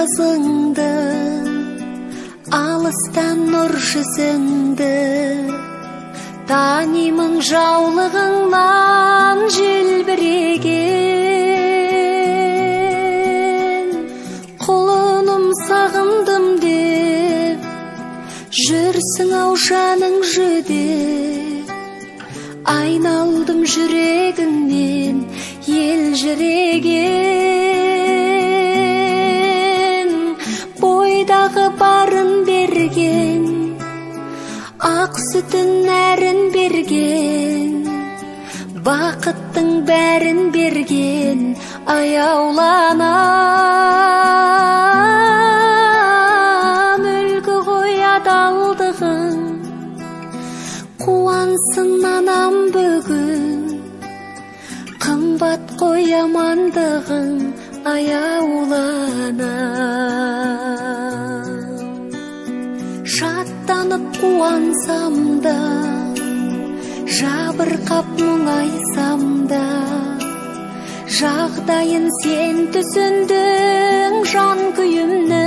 қызыңды, алыстан нұр жүзіңді, танимын жаулығыңнан желбіреген. Құлыным сағындым деп, жүрсің ау жаның жүдеп, айналдым жүрегіңнен елжіреген. Бойдағы барын берген, ақ сүтін нәрін берген, бақыттың бәрін берген аяуланам. Үлгі ғой адалдығың, қуансын анам бүгін, қымбат қой амандығың аяуланам. Шаттанып қуансам да, жабырқап мұңайсам да, жағдайын сен түсіндің жан күйімнің.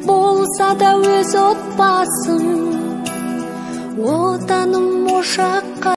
Болса да өз отбасым, отаным ошаққа